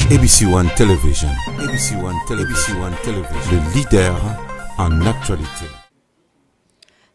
ABC One Television, ABC One Television, ABC One Television, le leader en actualité.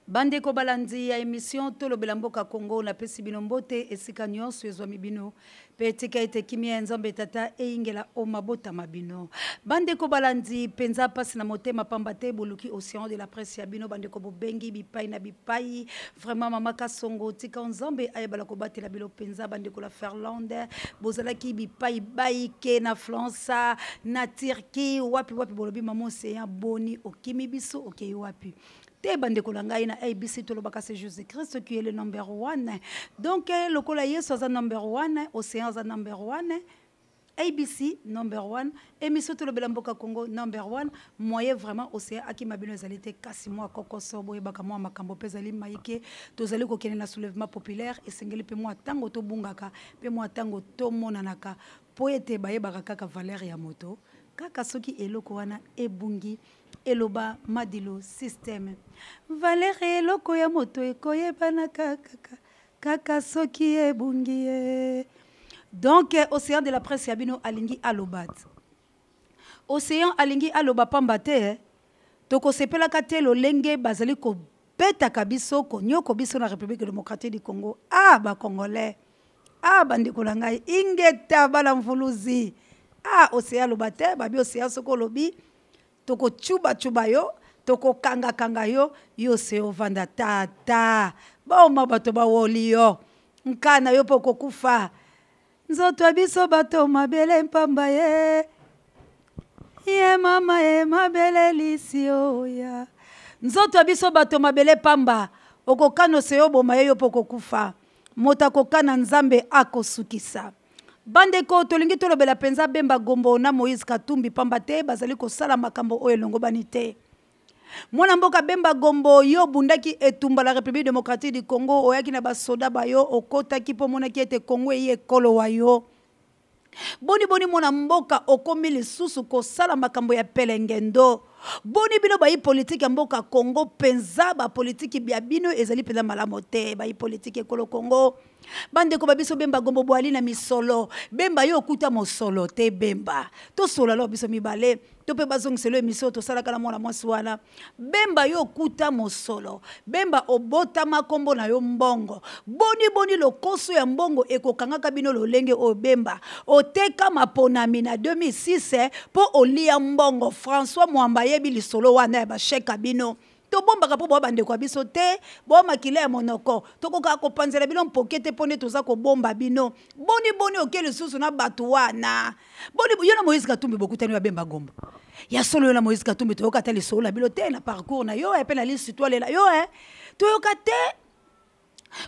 Bandeko balandi ya emission Tolobela Mboka Congo, napesi bino mbote esika nyonso ezwami bino mpe tika ete kimia ya Nzambe Tata eyingela o mabota ma bino. Bandeko balandi, mpenza mpasi na motema pamba te boluki Ocean de la Presse ya bino bandeko bobengi bipai na bipai. Vraiment mama Kasongo, tika Nzambe ayebala kobatela bino mpenza. Bandeko la Ferlande, bozalaki bipai baike na France, na Turquie, wapi wapi bolobi mama Ocean boni okimi biso okei wapi? Te bandeko na ngai na ABC tolobaka c'est Jésus-Christ qui est le number one. Donc eh, lokola Yesu aza number one, Océan aza number one, ABC number one, émission tolobela mboka Congo number one, moyen vraiment Océan akima bino ezali te kasi mwa kokoso boyebaka mwa makambo mpe ezali maike tozali kokende na soulèvement populaire esengeli mpe mwa ntango tobungaka mpe mwa ntango tomonanaka mpo ete bayebaka kaka valeur ya moto kaka soki eloko wana ebungi. Eloba Madilu système. Valeur ya eloko ya moto ekoyebana kaka kaka soki ebungi ye. Donc Ocean de la presse ya bino alingi aloba. Ocean alingi aloba pamba te tokosepelaka te lolenge bazali kobetaka biso konyoko biso na République démocratique du Congo. Ah ba Congolais. Ah bandeko na ngai ingeta bana mvuluzi. Ah Ocean aloba te babi Ocean soki olobi tokochuba-chuba yo, tokokanga-kanga yo, yo se ovanda tata. Baoma bato bawoli yo. Nkana yo po kokufa. Nzoto ya biso bato mabele mpamba ye. Ye mama ye mabele lisi oya. Nzoto ya biso bato mabele pamba. Okokana se oboma ye yo po kokufa. Moto akokana Nzambe akosukisa. Bandeko, tolingi tolobela mpenza Bemba Gombo na Moïse Katumbi pamba te bazali kosala makambo oyo elongobani te. Mwana mboka Bemba Gombo, yo obundaki etumba la République démocratique du Congo, oyaki na basoda ba yo, okotaki mpo omonaki ete Congo eyi ekolo wa yo. Boni boni mwana mboka okomi lisusu kosala makambo ya pelengendo? Boni bino bayi politiki ya mboka Congo mpenza ba politiki bya bino ezali mpenza malamu te, bayi politiki ekolo Congo. Bandeko ba biso Bemba Gombo boali na misolo. Bemba yo okuta mosolo te Bemba. Tosola lo biso mibale to pe bazongiselo emission tosalaka na mwana mwasi wana. Bemba yo okuta mosolo. Bemba obotama kombo na yo mbongo. Boni boni lokoso ya mbongo ekokangaka bino lolenge oyo Bemba. Oteka maponami na 2006 po olia mbongo. François Mwamba ayebi lisolo wana ya ba chèque bino. Tobombaka mpo boa bandeko ya biso te, boa makila ya monoko. Tokokaka kopanzela bino mpoke te mpo nde toza kobomba bino. Boni boni oke lisusu na bato wana. Boni yo na Moïse Katumbi bokutani wa Bemba Gombo. Ya solo yo na Moïse Katumbi toyoka ata lisolo na bino te na parcours na yo pe na lisitwale na yo eh. Toyoka te.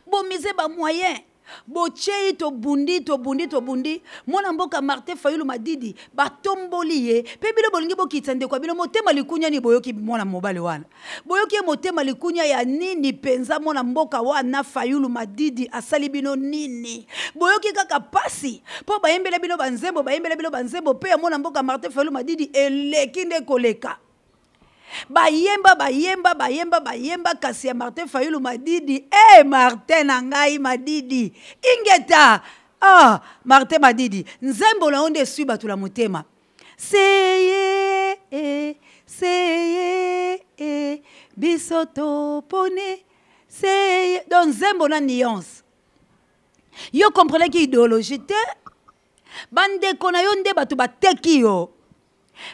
Bomise ba moyen. Bochei tobundi tobundi tobundi mwana mboka Martin Fayulu Madidi batomboli ye pe bino bolingi bokitisa ndeko ya bino motema likunya ni boyoki mwana mobali wana boyoki ye motema likunya ya nini penza mwana mboka wana Fayulu Madidi asali bino nini boyoki kaka pasi po bayembela bino banzembo bayembela bino banzembo pe ya mwana mboka Martin Fayulu Madidi eleki nde koleka. Bayemba bayemba bayemba bayemba kasi ya Martin Fayulu Madidi eh Martin na ngai Madidi ingeta ah Martin Madidi nzembo na yo nde esui bato na motema seye eh, seye eh, biso toponi seye donc nzembo na nuance yo comprenaki idéologie te bandeko na yo nde bato bateki yo.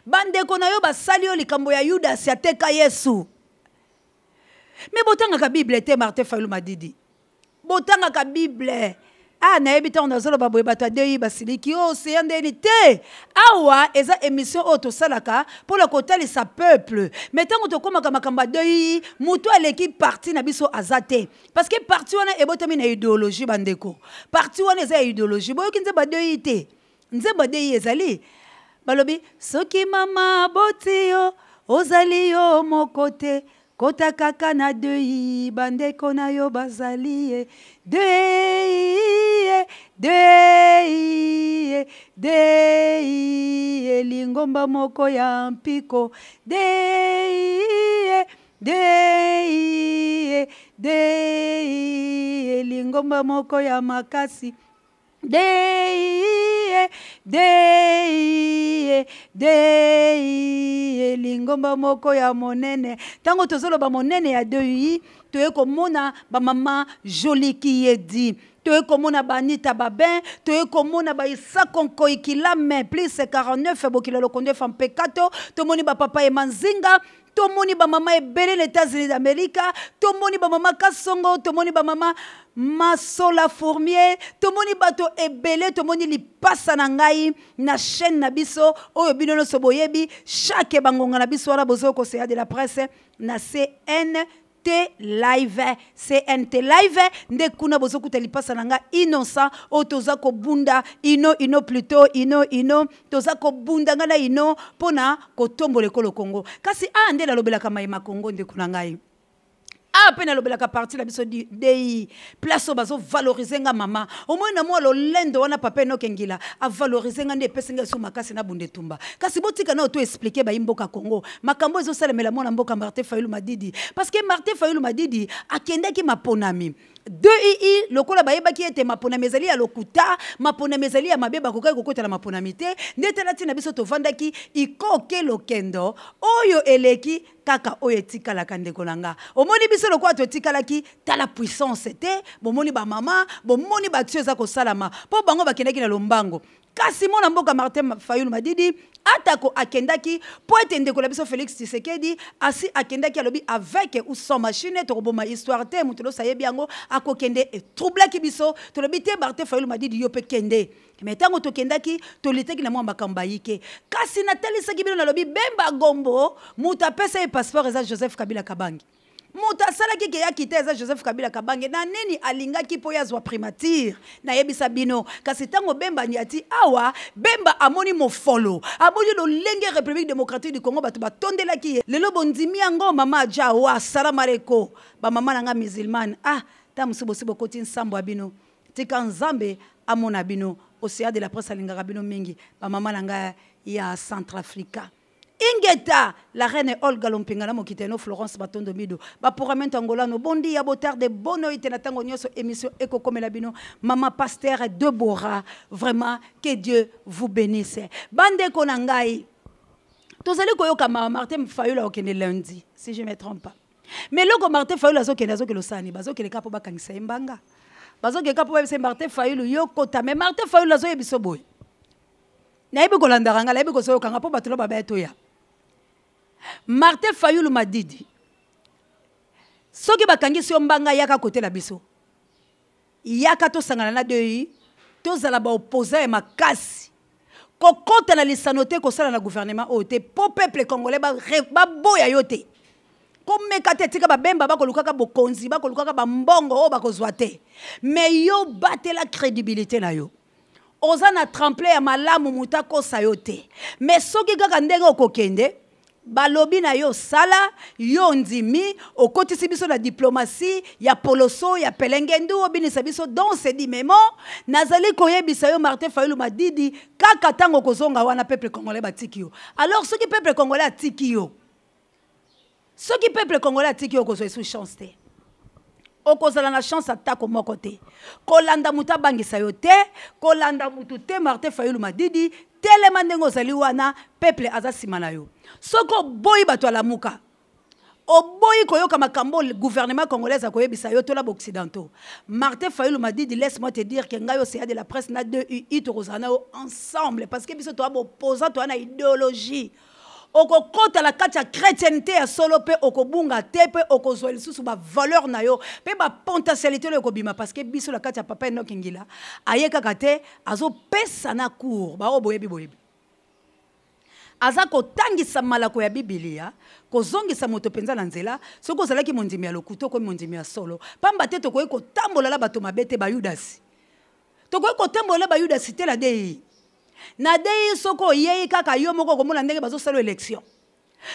Bandeko na yo basali yo likambo ya Judas ateka Yesu. Mais botangaka Bible te Martin Fayulu Madidi. Botangaka Bible. Ah, nayebi ntango nazoloba boye bato ya DI basiliki oh, seya ndeni te. Awa eza émission oyo tosalaka mpo na kotalisa peuple. Mais ntango tokomaka makambo ya DI, moto aleki parti na biso aza te. Parce que parti wana ebotami na idéologie bandeko. Parti wana eza ya idéologie. Boyoki nzembo ya DI te. Nzembo ya DI ezali balobi soki mama aboti yo ozali yo moko te kota kaka na DI bandeko na yo bazali ye DI DI DI lingomba moko ya mpiko DI DI DI lingomba moko ya makasi DI DI Dei lingomba moko ya monene. Ntango tozoloba monene ya dei, toye komona bamama Jolie Kiyedi, toye komona baanita Babin, toye komona baisako Nkoi Kilame plus 49 bokila lokondo efa mpekato, tomoni bapapa Emanzinga, tomoni bamama ebele na États-Unis d'Amérique, tomoni bamama Kasongo, tomoni bamama Masola Fourmier, tomoni bato ebele, tomoni lipasa na ngai na chaîne na biso oyo bino nyonso boyebi chaque bangonga na biso wana bozo koseya de la presse na CNT Live. CNT Live nde kuna bozokuta lipasa na nga Innocent oyo toza kobunda ino ino plutôt ino ino toza kobunda nga na ino mpona kotombola ekolo Congo. Kasi a nde nalobelaka mayema Congo ndeko na ngai. A mpe nalobelaka parti na biso DI place oyo bazovalorize nga mama. Omoi na mwa lolendo wana papa Enoke Ngila avalorize nga nde epesi nga esu makasi na bunde tumba. Kasi botika na to expliquer bayi mboka Congo makambo ezosalemela mwana mboka Martin Fayulu Madidi, parce que Martin Fayulu Madidi akendaki maponami 2II lokola bayebaki ete maponami ezali ya lokuta, maponami ezali ya mabe, bakokaki kokota na maponami te. Nde tala ntina biso tovandaki ikoke lokendo oyo eleki kaka oyo etikalaka ndeko na nga. Omoni biso lokola totikalaki tala puissance te, bomoni ba mama, bomoni ba action eza kosalama po bango bakendaki na lombango. Kasi mwana mboka Martin Fayulu Madidi atako akendaki po ete ndeko na biso Félix Tshisekedi asi akendaki, alobi avec ou sans machine tokoboma histoire te, moto nyonso ayebi yango, akokende etroublaki biso, tolobi te Martin Fayulu Madidi yo pe kende. Mais tango tokendaki tolitaki na mwa makambo bayike, kasi natalisaki bino nalobi Bemba Gombo moto apesa ye passeport eza Joseph Kabila Kabange, moto asalaki ke ya kita eza Joseph Kabila Kabange, na nini alingaki po ya zwa primature nayebisa bino. Kasi tango Bemba nyati awa, Bemba amoni mofolo, amoni lolenge République démocratique du Congo bato batondelaki ye. Lelo bondimi yango mama aja wa salam aleko ba mama na nga musulmane, ah ta mosusu bosi bokoti nsambo ya bino, tika Nzambe amona bino. Océan de la presse alingaka bino mingi ba mama na nga ya Centrafrica. Ingeta, la reine Olga Lompinga na mokiteno Florence Batondo Mido. Ba programme Angolano, bon dia, bo tarde, bonne nuit na tango nyoso émission ekokomela bino. Mama Pasteur Deborah, vraiment que Dieu vous bénisse. Bande ko na ngai. Tozali koyoka ma Martin Fayulu okende lundi, si je me trompe pas. Mais loko Martin Fayulu azokende, azokende osani, bazokende ka po bakangisa ye mbanga. Bazokende ka po bayebisa Martin Fayulu yo kota, mais Martin Fayulu azoyebisa boye. Nayebi kolandaka nga, nayebi kozoyoka nga po bato na babaya toya. Martin Fayulu Madidi, soki bakangisi yo mbanga yaka kotela biso. Yaka tosangana na dei, tozala ba opposant ya makasi. Kokota na lisano te, kosala na gouvernement oyo te, po peuple congolais ba boya yo te. Komeka te, tika babemba bakolukaka bokonzi, bakolukaka ba mbongo oyo bakozwa te. Mais yo batela crédibilité na yo. Oza na tremplin ya malamu moto akosa yo te. Mais soki kaka ndenge okokende, balobi na yo sala, yo ndimi, okotisi biso na diplomatie ya poloso, ya pelengendu, obinisa biso dans ce dit memo. Nazali koyebisa yo Martin Fayulu Madidi, kaka tango kozonga wana peuple congolais batiki yo. Alors soki peuple congolais atiki yo, soki peuple congolais atiki yo, okozwa lisusu chance te. Okozala na chance atako moko te. Kolanda moto abangisa yo te, kolanda moto te Martin Fayulu Madidi, telema ndenge ozali wana, peuple aza sima na yo. Soki oboyi bato alamuka, oboyi koyoka makambo gouvernement congolais akoyebisa yo tola occidentaux. Martin Fayulu Madidi, laisse-moi te dire que ngai océan de la presse na 2UI tokozala na yo ensemble parce que biso toa opposant, toa na idéologie. Okokota la kati ya chrétienté ya solo pe okobunga te pe okozwa lisusu ba valeur na yo pe ba potentialité oyo ekobima parce que biso la kati ya papa Enoch Ngila aye kaka te azopesa na cours ba oyo boyebi boyebi. Aza kotangisa malako ya Biblia, kozongisa moto penza na nzela, soki ozalaki mondimi ya lokuta okomi mondimi ya solo. Pamba te tokoki kotambola la bato mabe te ba Yudasi. Tokoki kotambola la ba Yudasi te la DI. Na DI soko oyei kaka yo moko okomona ndenge bazosala élection.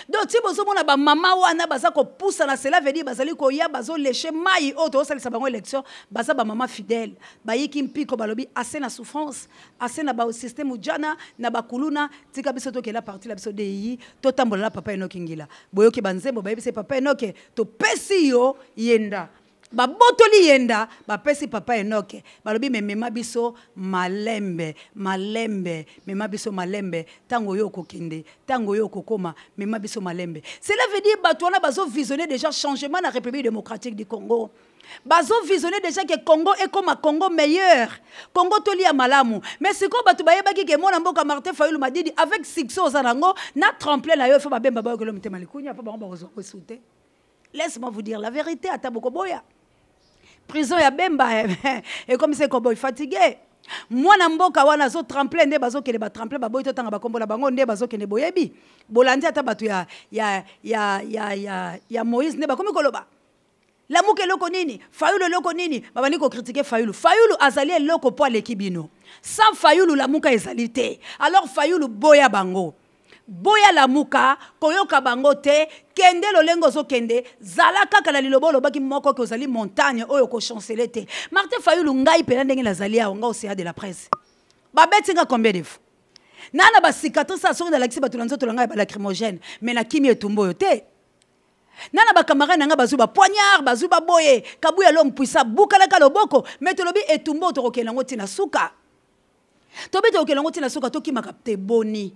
Donc ti bozomona ba mama wana baza kopusa na cela veut dire bazali koya bazo lécher mai oyo tozosalisa bango élection, baza ba mama fidèle, bayiki mpiko balobi assez na souffrance, assez na ba système ujana na bakuluna, tika biso tokela parti la biso DI, totambola na papa Enoch Ngila. Boyoki ba nzembo bayebisi papa Enoch topesi yo yenda. Babotoli yenda, bapesi papa Enoch, balobi me mema biso malembe, malembe, mema biso malembe, tango yo okokende, tango yo okokoma, mema biso malembe. Cela veut dire bato wana bazo visionner déjà changement na République démocratique du Congo. Bazo visionner déjà que Congo ekoma Congo meilleur. Congo tolia malamu. Mais sikoyo bato bayebaki ke mwana mboka Martin Fayulu Madidi avec succès oza nango na tremplin na yo faut babemba bayokelo motema likunya po bango bakozwa kosu te. Laisse-moi vous dire la vérité, ata bokoboya. Prison ya Bemba ekomisa ekoboy fatigué. Mwana mboka wana azo tremplin nde bazokende ba tremplin baboyi totanga bakombo na bango nde bazokende boyebi. Bolandi ata bato ya ya ya ya ya ya Moïse nde bakomi koloba. Lamuka eloko nini? Fayulu eloko nini? Babandi ko critiquer Fayulu. Fayulu azali eloko po aleki bino. Sans Fayulu Lamuka ezali te. Alors Fayulu boya bango. Boya Lamuka, koyoka bango te, kende lolenge ozokende, zala kaka na liloba olobaki moko ke ozali montagne oyo ko chanceler te. Martin Fayulu ngai pena ndenge nazali awa nga océan de la presse. Babeti nga combien de fois? Na na ba cicatrices soki nalakisi bato na nzoto na ngai ya ba lacrymogène, mais nakimi etumba oyo te. Na na ba camarades na nga bazui ba poignard, bazui ba boye, Kabuya l'homme puissant bukalaka loboko, mais tolobi etumba oyo tokokende yango ti na suka. Tobi tokokende yango ti na suka, tokimaka te boni.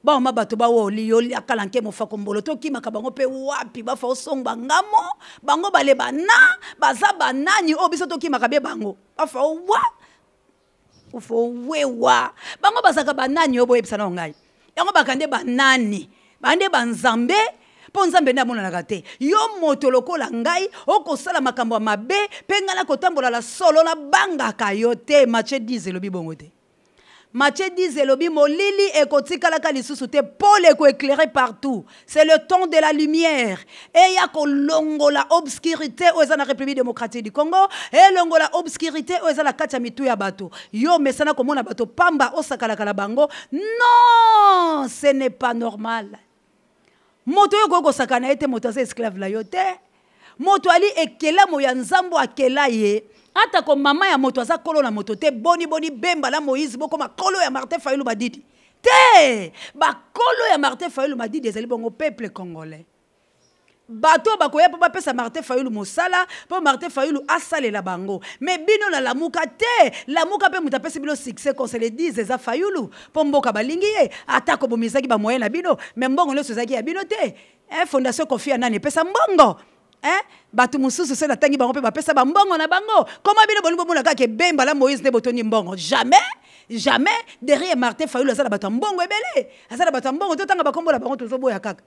Baoma bato bawo liyo liakala nke mofako mbolo, tokimaka bango pe wapi, bafa osongba ngamo, bango bale bana, baza banani oyo biso tokimaka be bango. Bafa owa, ufo wewa. Bango bazaka banani oyo boyebisa na ngai. Yango bakande banani, bande banzambe, mpo nzambe nde amonanaka te. Yo moto lokola ngai okosala makambo ya mabe mpe ngai nakotambola la solo, nabangaka yo te. Matthieu 10 elobi bongo te. Matthieu 10 elobi molili ekotikalaka lisusu te, pole ekoéclairer partout. C'est le temps de la lumière. Eya kolongola obscurité oyo eza na République démocratique du Congo, elongola obscurité oyo eza na kati ya mitu ya bato. Yo mesana komona bato pamba osakalaka na bango. Non, ce n'est pas normal. Moto oyo okoki kosakana ye te, moto aza esclave na yo te. Moto ali ekelamo ya nzambo akela ye. Atako mama ya moto aza kolo na moto te, boni boni Bemba na Moïse bokoma kolo ya Martin Fayulu Madidi. Te! Bakolo ya Martin Fayulu Madidi ezali bongo peuple congolais. Bato bakoya po bapesa Martin Fayulu mosala, po Martin Fayulu asalela bango. Mais bino na Lamuka te! Lamuka pe moto apesi bino succès, qu'on se le dise, eza Fayulu. Po mboka balingi ye, atako bomizaki ba moyen na bino, mais mbongo nyonso ezalaki ya bino te. Fondation Kofi Annan epesa mbongo. Bato mosusu se natangi bango pe bapesa ba mbongo na bango. Comment bino bolingi bomona kaka Bemba na Moïse nde botondi mbongo? Jamais, jamais. Derrière Martin Fayulu aza na bato ya mbongo ebele. Aza na bato ya mbongo, totanga bakombo na bango tozoboya kaka.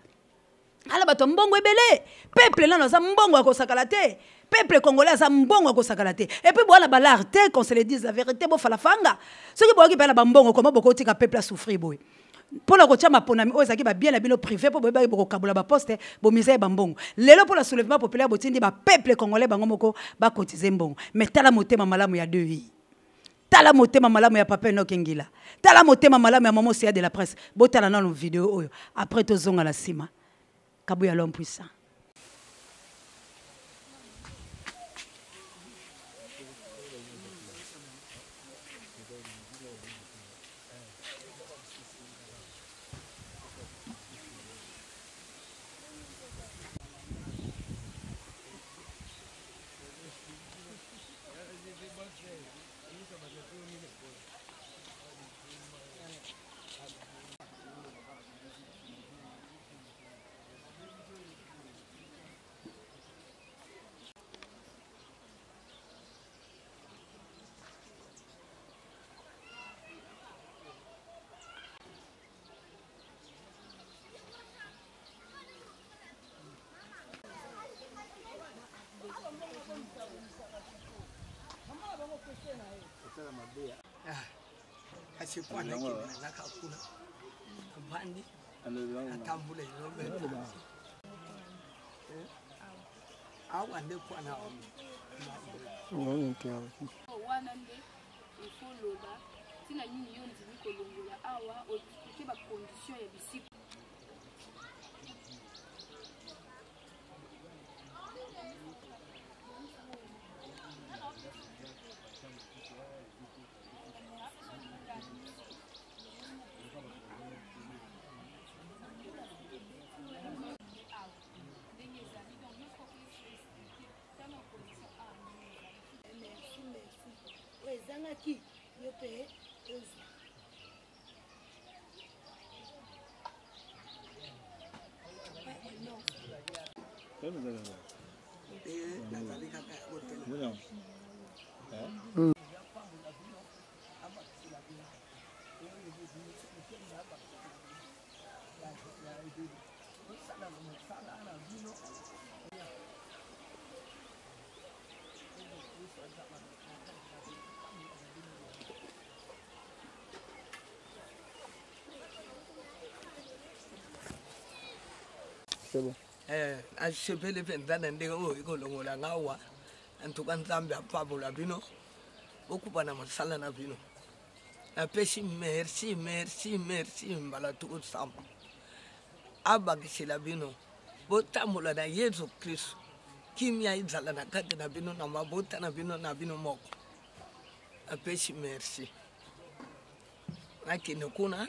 Ala bato ya mbongo ebele. Peuple nano aza mbongo ya kosakala te. Peuple congolais aza mbongo ya kosakala te. Et puis boala balar te, qu'on se le dise la vérité, bofala fanga. Soki boyoki pe na ba mbongo, comment bokotika peuple a souffrir boye? Pona kotia maponami oyo ezalaki ba bien na bino privé po boyebaki bokokabola ba poste, bomisa ye ba mbongo. Lelo pona soulèvement populaire botindi ba peuple congolais bango moko ba cotiser mbongo. Mais tala motema malamu ya deux i. Tala motema malamu ya papa Enoch Ngila. Tala motema malamu ya maman Océan de la presse. Botala nanu vidéo oyo. Après tozonga na sima. Kabuya l'homme puissant. Kasi mpo anakende nazaka kuna avandi atambula elobeta awa nde kwana wana nde il faut loba ntina nini yo ndimi kolongola awa oexplike bacondition ya bisika. Ezwaki yo mpe ezwa. Nazali kaka ya kotelema. C'est bon. Nasepeli mpenza na ndenge oyo ekolongola nga awa. Antuka Nzambe apambola bino, bokuba na mosala na bino. Napesi merci, merci, merci mbala 70. Abakisela bino, botambola na Yesu Kristo, kimia ezala na kati na bino, na mabota na bino, na bino moko. Napesi merci. Nakende kuna,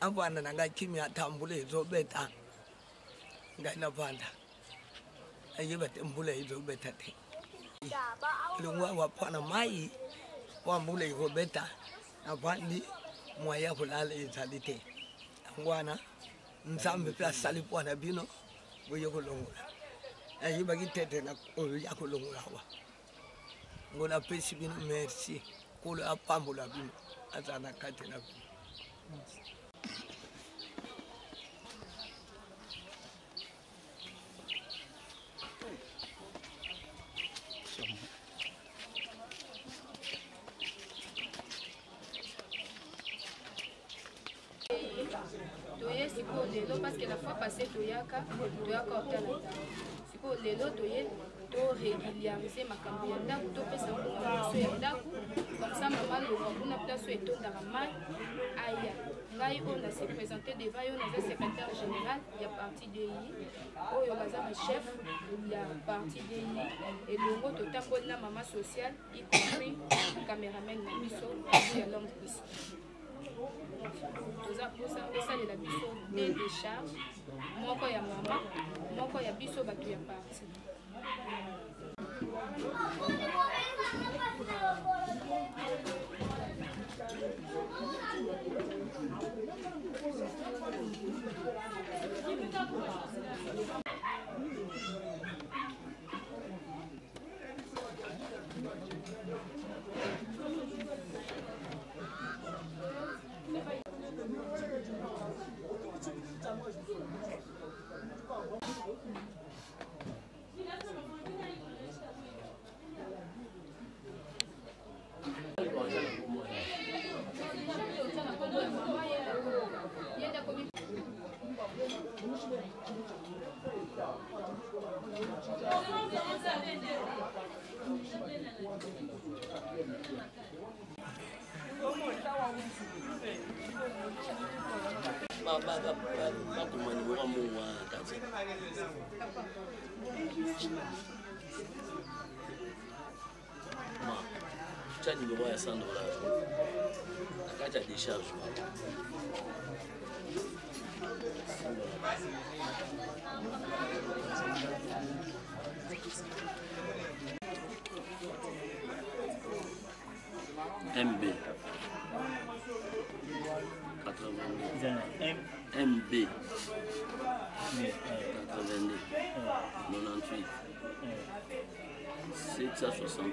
avanda na ngai kimia, ata mbula ezobeta ngai navanda, nayeba te mbula ezobeta te. Elongo awa mpona mai mpo mbula ekobeta, navandi, moyen ya kolala ezali te. Yango wana Nzambe mpe asali mpo na bino boye kolongola. Nayebaki te te ya kolongola awa. Ngo napesi bino merci, Nkolo apambola bino, azala na kati na bino. Toye sikoyo lelo parce que la fois passée toyaka otala ndako. Sikoyo lelo toye torégulariser makambo ya ndako, topesa mbongo na biso ya ndako, comme ça mama longwa kuna place oyo etondaka mai aya. Ngai oyo na se présente devant yo, naza secrétaire général ya parti DI, oyo baza bachef ya parti DI elongo totamboli na mama sociale, y compris cameraman na biso ya l'homme puissant. Toza posa osalela biso deux décharge, moko ya mama, moko ya biso bato ya parti. Bakoma nimero ya mbongo wana na kati. Ma tya nimero ya 100 $ na kati ya décharge wana. MB 82 MB 82 98 768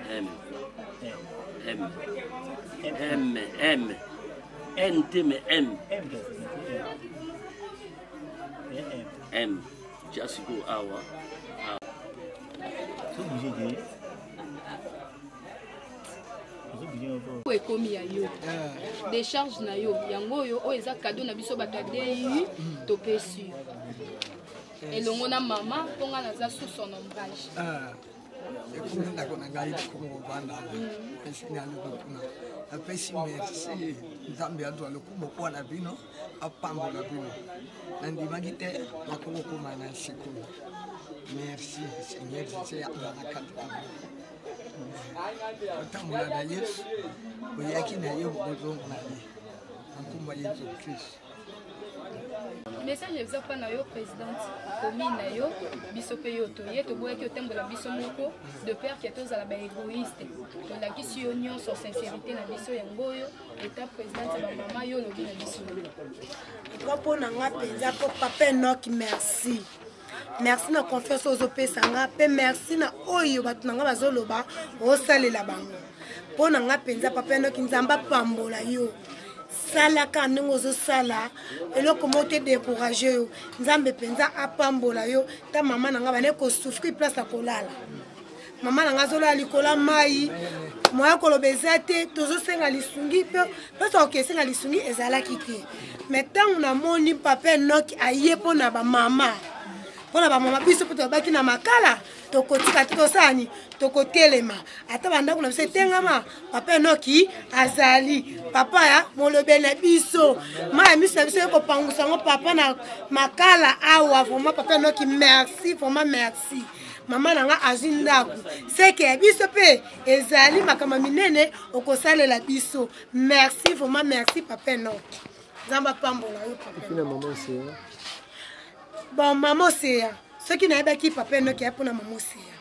M M M M N T M M M Tiasiko awa. Oyo ekomi ya yo, décharge na yo yango oyo, oyo eza cadeau na biso bato ya DU topesi yo elongo na mama, mpo nga naza sous son ombrage. Ekomi ndako na ngai, komi kovanda esili alobi kuna. Napesi merci, Nzambe azwa lokumu mpo na bino, apambola bino. Nandimaki te nakokokoma na sikoyo. Merci Seigneur Jésus, aza na kati na bino. Otambola na Yesu, oyaki na ye, okozonga na ye na nkombo ya Yesu Kristo. Message eza mpa na yo présidente commune na yo, biso mpe yo toye toboyaki otambola biso moko de peur ke tozala baégoïste. Tolakisi yo nyonso sincérité na biso, yango oyo eta présidente ya bamama, yo olobi na biso. Mpo na nga mpenza, mpo papa Enoki, merci, merci na confiance oyo ozopesa nga, mpe merci na oyo bato na nga bazoloba osalela bango. Mpo na nga mpenza, papa Enoki, Nzambe apambola yo. Salaka ndenge ozosala, eloko moko te décourage yo. Nzambe mpenza apambola yo. Ta mama na nga bande kosouffrir, place ya kolala, mama na nga azolala likolo ya mai, moya koloba eza te. Tozosenga lisungi mpe place oke esenga lisungi ezalaki te. Mais ntango namoni papa Enoki aye mpo na bamama, mpo na bamama, biso mpo tolobaki na Makala, tokotika te, tosala nini, tokotelema ata bandako na biso etengama. Papa Enoki azali papa ya molobeli na biso, mai ya miso na biso ekopangusa yango papa na Makala awa. Vraiment, papa Enoki, merci, vraiment merci. Mama na nga azwi ndako, seke ya biso mpe ezali makambo minene okosalela biso. Merci, vraiment merci, papa Enoki, Nzambe apambola yo, papa. Bon, mama Oseya, soki nayebaki papa Enoki ya mpona mama Oseya,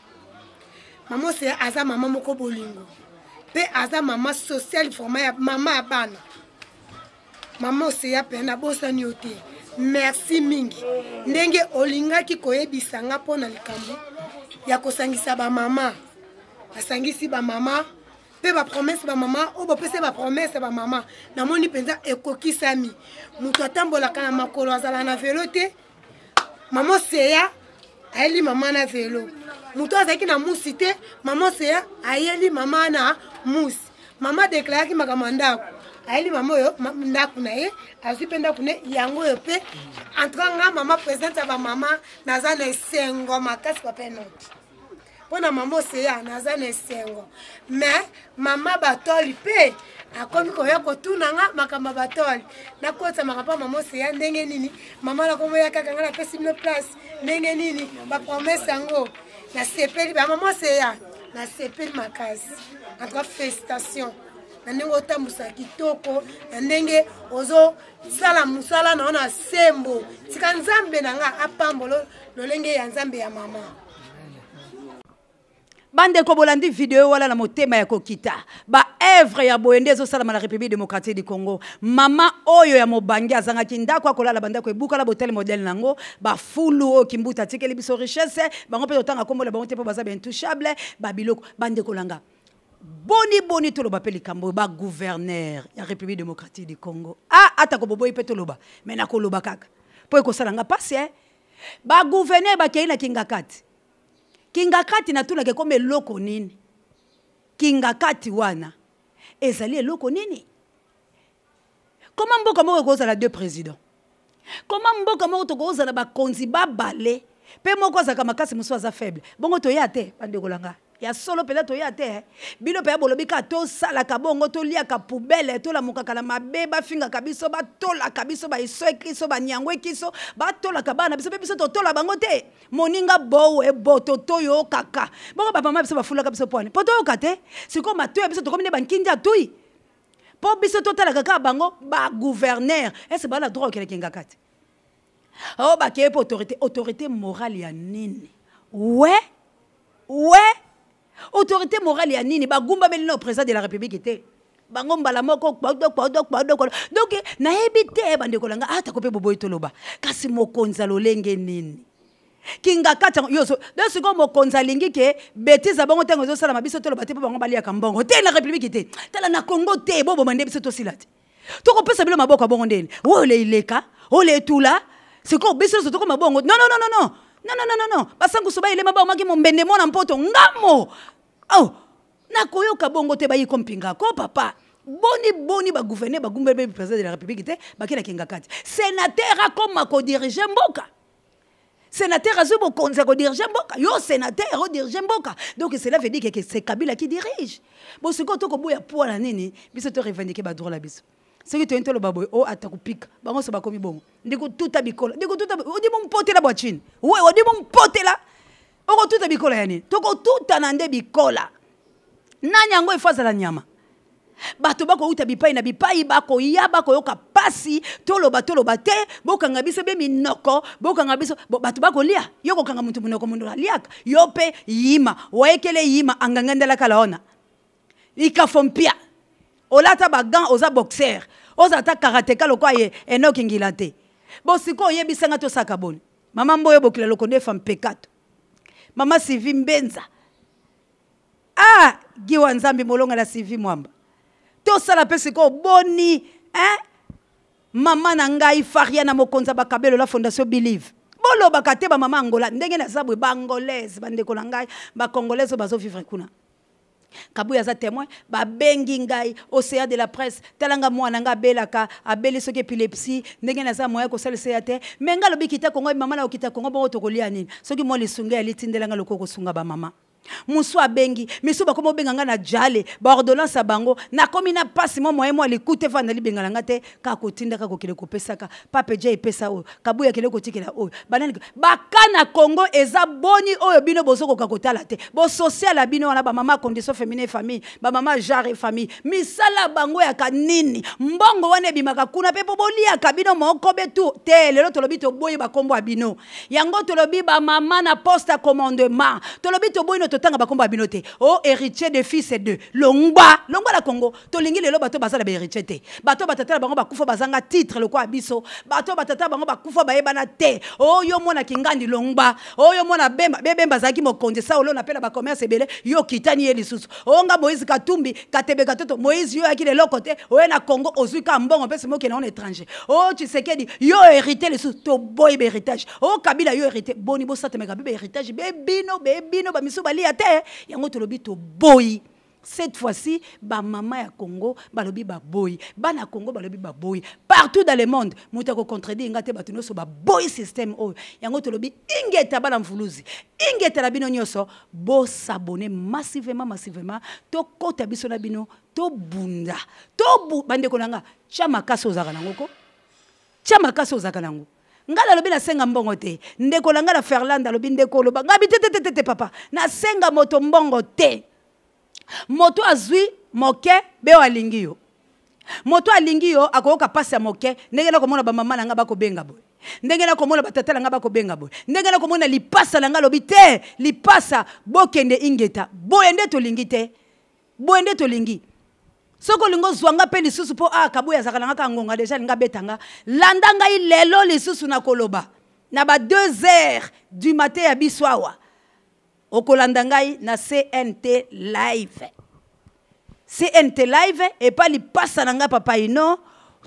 mama Oseya aza mama moko bolingo, mpe aza mama sociale, vraiment ya mama ya bana. Mama Oseya mpe nabosani yo te. Merci mingi ndenge olingaki koyebisa nga mpo na likambo ya kosangisa bamama. Basangisi bamama mpe bapromese bamama oyo bopesi, bapromese bamama, namoni mpenza ekokisami. Moto atambolaka na makolo, azala na velo te. Mama Oseya ayeli mama na velo. Moto azalaki na musi te, mama Oseya ayeli mama na musi. Mama deklaraki makambo ya ndako, ayeli mama oyo ndako na ye, azwi mpe ndako ne yango oyo. Mpe entre nga mama présidente ya bamama, naza na esengo makasi, papa Enoki, mpo na mama Oseya, naza na esengo. Mais mama batoli mpe akomi koya kotuna nga makambo ya batoli, nakotisa makambo ya mama Oseya ndenge nini? Mama nakomoya kaka nga napesi bino place ndenge nini? Bapromese yango, nasepeli. Bamama Oseya, nasepeli makasi. En tout cas, félicitation na ndenge otambusa kitoko, na ndenge ozosala mosala na yo na sembo. Tika Nzambe na nga apambola lolenge ya Nzambe ya mama. Bandeko, bolandi video wana na motema ya kokita. Baœuvre ya boye nde ezosalama na République démocratique du Congo. Mama oyo ya mobange azangaki ndako akolala, bandako ebukala, botali modele nango, bafulu oyo Kimbuta atikeli biso, richesse bango mpe totanga nkombo na bango te mpo baza baintouchable. Babiloko, bandeko langa, boni boni toloba mpe likambo oyo. Bagouverneur ya République démocratique du Congo, ah, atako boboyi mpe toloba, me nakoloba kaka mpo ekosala nga mpasi. Eh, bagouverneur bakei na Kingakati. Kingakati, natunaka, ekoma eloko nini? Kingakati wana ezali eloko nini? Koma mboka moko ekozala deux président? Koma mboka moko tokozala bakonzi babale, mpe moko azalaka makasi, mosusu aza faible? Bongo toya te, bandeko na nga ya solo mpenza, toya te. Eh. Bino mpenza bolobi kaka tosalaka bongo, toliaka poubelle, tolamukaka na mabe, bafingaka biso, batolaka biso, baeso ekiso, banyango ekiso, batolaka bana biso mpe biso totola bango te. Moninga bowe boto toyokaka bongo, bamama biso bafulaka biso pwani mpo toyoka te. Sikoyo matoya biso tokomi nde bankindi atui mpo biso totalaka kaka bango. Bagouverneur ese baa na droit okende Kingaka te? Oyo bakeye mpo autorité, autorité morale ya nini? We we, autorité morale ya nini? Bagumbameli na président de la République te, bango mbala moko kpodo kpodo kpodo kpodo. Donc nayebi te, bandeko na nga, atako mpe boboyi toloba, kasi mokonzi ya lolenge nini? Kingakati yango yo donc sikoyo mokonzi alingi ke bétise ya bongo ntango ezosalama, biso toloba te mpo bango baliaka mbongo te na République te. Tala na Congo te, boboma nde biso tosila te, tokopesa bino maboko ya bongo ndeni oyo leileka oyo leetula. Sikoyo biso nyonso tokoma bongo? Non, non, non, non, non, non, non, non, non. Basangusu bayelema baomaki mombende mwana mpoto ngamo. Oh, nakoyoka bongo te. Bayi kompinga ko papa, boni boni bagouverneur bagumbeli président de la République te, bakelaki Ngakati. Sénateur akoma kodirige mboka, sénateur azwi bokonzi ya kodirige mboka. Yo sénateur odirige mboka, donc cela veut dire que c'est Kabila qui dirige. Bo sikoyo tokoboya poa na nini? Biso to revendique badroit na biso. Soki toyini toloba boye, o ata kopika bango so bakomi bongo, ndikututa bikola, ndikututa odi mompotela bwa chine we odi mompotela, okotuta bikola ya nini? Tokotutana nde bikola. Nani yango ifo azala nyama? Bato bakouta bipai na bipai, bakoya, bakoyoka pasi, toloba toloba te, bokanga biso be minoko, bokanga biso, bo, bato bakolia, yo kokanga mutu munoko mundu aliaka, yo pe yima, waekele yima anganga ndala kala ona. Ikafo mpia. Olata ba gants oza boxer, oza ta karateka lokwa ye Enoki Ngila te. Bo siko oyebisa nga tosaka boni. Mama Mboyo bokila lokondo efa mpekato. Mama Sylvie Mbenza. Ah, Giwa Nzambi molonga la Sylvie Mwamba. Tosala pe siko boni, hein? Mama na ngai Faria na mokonza bakabelo la Fondation Believe. Bolobaka te ba mama Angola ndenge na zabwe ba angolaise ba ndeko na ngai ba congolaise oyo bazo vivre kuna. Kabuya aza témoin, babengi ngai océan de la presse, tala nga mwana nga abelaka, abeli soki épilepsie, ndenge naza moyen kosalisa ya te. Mais nga lobi kita Congo, mama na okita Congo bongo tokolia nini? Soki mwa lisunga ya litindela nga loko kosunga ba mama. Musu abengi, misu bakomi obenga nga na jale, ba ordonnance ya bango, nakomi na pasi mwa moyen mwa likute fa na libenga na nga te, kaka kotinda kaka kokende kopesaka, Pape Dja epesa oyo, Kabuya akende kotikela oyo, banani baka na Congo eza boni oyo bino bozokoka kotala te, bo social ya bino wana ba mama condition féminine et famille, ba mama genre et famille, misala bango ya ka nini, mbongo wana ebimaka kuna pe po boliaka bino moko be tout te, lelo tolobi toboyi ba kombo ya bino. Yango tolobi ba mama na poste ya commandement, tolobi toboyi no totanga ba kombo ya bino te. Oh héritier de fils de longwa, longwa na Congo. Tolingi lelo bato bazala ba héritier te. Bato batata na bango bakufa bazanga titre lokola biso. Bato batata bango bakufa bayebana te. Oh yo mwana Kingandi longwa. Oh yo mwana Bemba, be Bemba azalaki mokonzi sa olona pe na ba commerce ebele, yo kitani ye lisusu. Oh nga Moïse Katumbi, Katebe Katoto, Moïse yo yaki leloko te, oye na Congo ozui ka mbongo pe simoki na on étranger. Oh Tshisekedi, yo hérité lisusu, toboyi ba héritage. Oh Kabila yo hérité, boni bo satemeka be héritage be bino, be bino ba misu balia te. Yango tolobi toboyi. Cette fois-ci, ba mama ya Congo balobi baboyi, bana Congo balobi baboyi. Partout dans le monde, moto ako contredire nga te, bato nyonso baboyi système oyo. Yango tolobi ingeta bana mvuluzi, ingeta na bino nyonso, bo s'abonner massivement, massivement, tokota biso na bino, tobunda. Tobu, bandeko na nga, tia makasi ozalaka nango ko? Tia makasi ozalaka nango. Nga nalobi nasenga mbongo te. Ndeko na nga na Ferland alobi ndeko oloba nga bi te te te te papa. Nasenga moto mbongo te. Moto azwi moke beo alingi yo. Moto alingi yo akoyoka pasi ya moke ndenge nakomona ba mama na nga bakobenga boye. Ndenge nakomona ba tata na nga bakobenga boye. Ndenge nakomona lipasa na nga alobi te lipasa bokende ingeta. Boye nde tolingi te. Boye nde tolingi. Soki olingi ozwa nga mpe lisusu mpo, ah, Kabuya azalaka na nga kaka ngonga deja alingi abeta nga. Landa ngai lelo lisusu na koloba na ba 2 heures du matin ya biso awa. Okolanda ngai na CNT Live. CNT Live epa lipasa na ngai Papa Ino.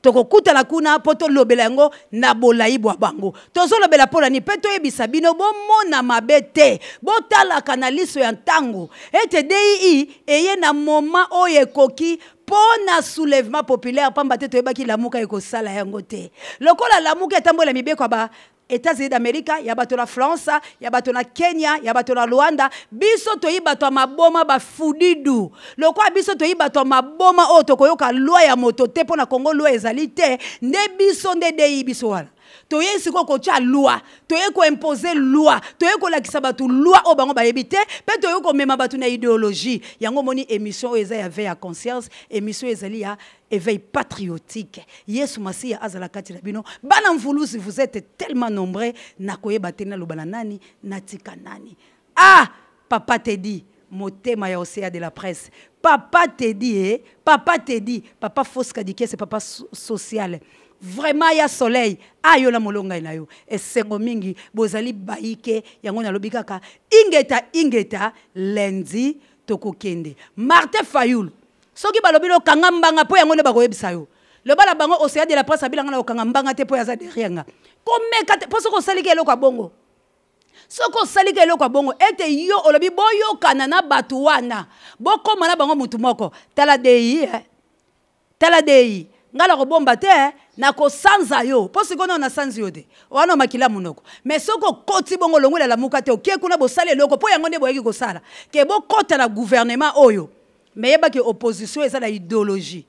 Tokokutana kuna po tolobela yango na bolayi bwa bango. Tozolobela mpo na nini? Mpe toyebisa bino bomona mabe te, botalaka na liso ya ntango ete DII eye na moment oyo ekoki mpo na soulèvement populaire, pamba te toyebaki Lamuka ekosala yango te. Lokola Lamuka etambola mibeko ya ba Etats-Unis d'Amerique, ya bato na France, ya bato na Kenya, ya bato na Luanda, biso toyi bato ya maboma ba fudidu. Lokola biso toyi bato ya maboma oyo tokoyoka loi ya moto te mpo na Congo loi ezali te, nde biso nde DI biso wana. Toyei sikoyo kotia loi, toyei koimpose loi, toyei kolakisa bato loi oyo bango bayebi te, mpe toyei komema bato na ideologie. Yango omoni émission oyo eza ya veille ya conscience, émission oyo ezali ya éveil patriotique. Yesu Masiya azala kati na bino. Bana Mvuluzi, vous êtes tellement nombreux, nakoyeba te naloba na nani, natika nani. Ah, Papa Teddy, motema ya Océan de la presse. Papa Teddy, eh? Papa Teddy, Papa Fosca Dikese, Papa social. Vraiment ya soleil, ayo na molonga na yo. Esengo mingi, bozali bayike, yango nalobi kaka ingeta ingeta lundi tokokende. Martin Fayulu, soki balobi lo kanga mbanga po yango nde bakoyebisa yo. Loba na bango Océan de la presse abila nga na kokanga mbanga te po aza derrière nga. Komeka te po soki osali ke eloko ya bongo. Soki osali ke eloko ya bongo ete yo olobi boyokana na bato wana, bokoma na bango mutu moko. Tala DI, eh. Tala DI. Nga na kobomba te, eh. Na kosanza yo. Po sikoyo nao nasanzi yo te. Wana makila monoko. Mais soki okoti bongo olongoli Lamuka te, oke kuna bosali eloko po yango nde boyaki kosala. Ke bokota na gouvernement oyo. Mais yeba ke opposition eza na idéologie.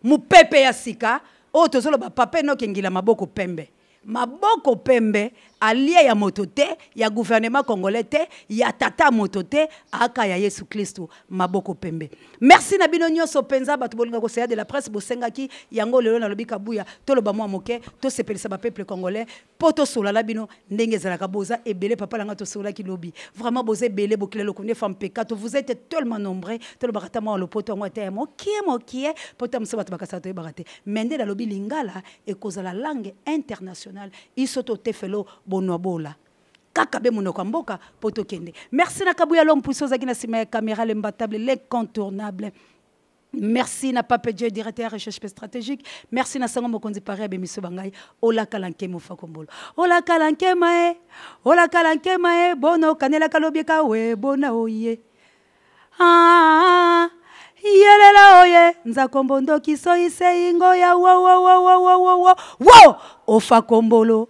Mupepe ya sika oyo tozoloba Papa Enoch Ngila maboko pembe. Maboko pembe Alie ya moto te, ya gouvernement congolais te, ya tata moto te, aka ya Yesu Kristu maboko pembe. Merci na bino nyonso penza bato bolinga koseya de la presse bosengaki yango lelo nalobi kabuya toloba mwa moke tosepelisa ba peuple congolais po tosola na bino ndenge ezalaka boza ebele papa langa tosolaki lobi vraiment boza ebele bokila lokunde femme pekato vous êtes tellement nombreux tolobaka ata mwa lopoto yango ata ya mokie mokie po ta mosusu bato bakasaka toyebaka te mais nde nalobi lingala ekozala langue internationale iso totefelo bonwa bola kaka be monoko ya mboka mpo tokende. Merci na Kabuya l'homme puissant ozalaki na nsima ya caméra, l'imbattable, l'incontournable. Merci na Pape Dieu, directeur recherche stratégique. Merci na Sango Mokonzi Paris abemiso bangai. Olakala nkema ofakombolo. Olakala nkema e. Olakala nkema e. Bono kanela kalobi kawe bona oye. Ah, yelela oye nzakombo ndoki soyi seingo ya wo wo wo wo wo wo wo wo ofakombolo.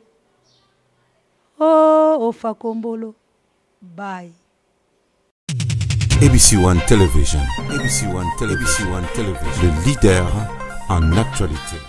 Oh, ofakombolo. Bye. ABC One Television, ABC One Television, ABC One Television, le leader en actualité.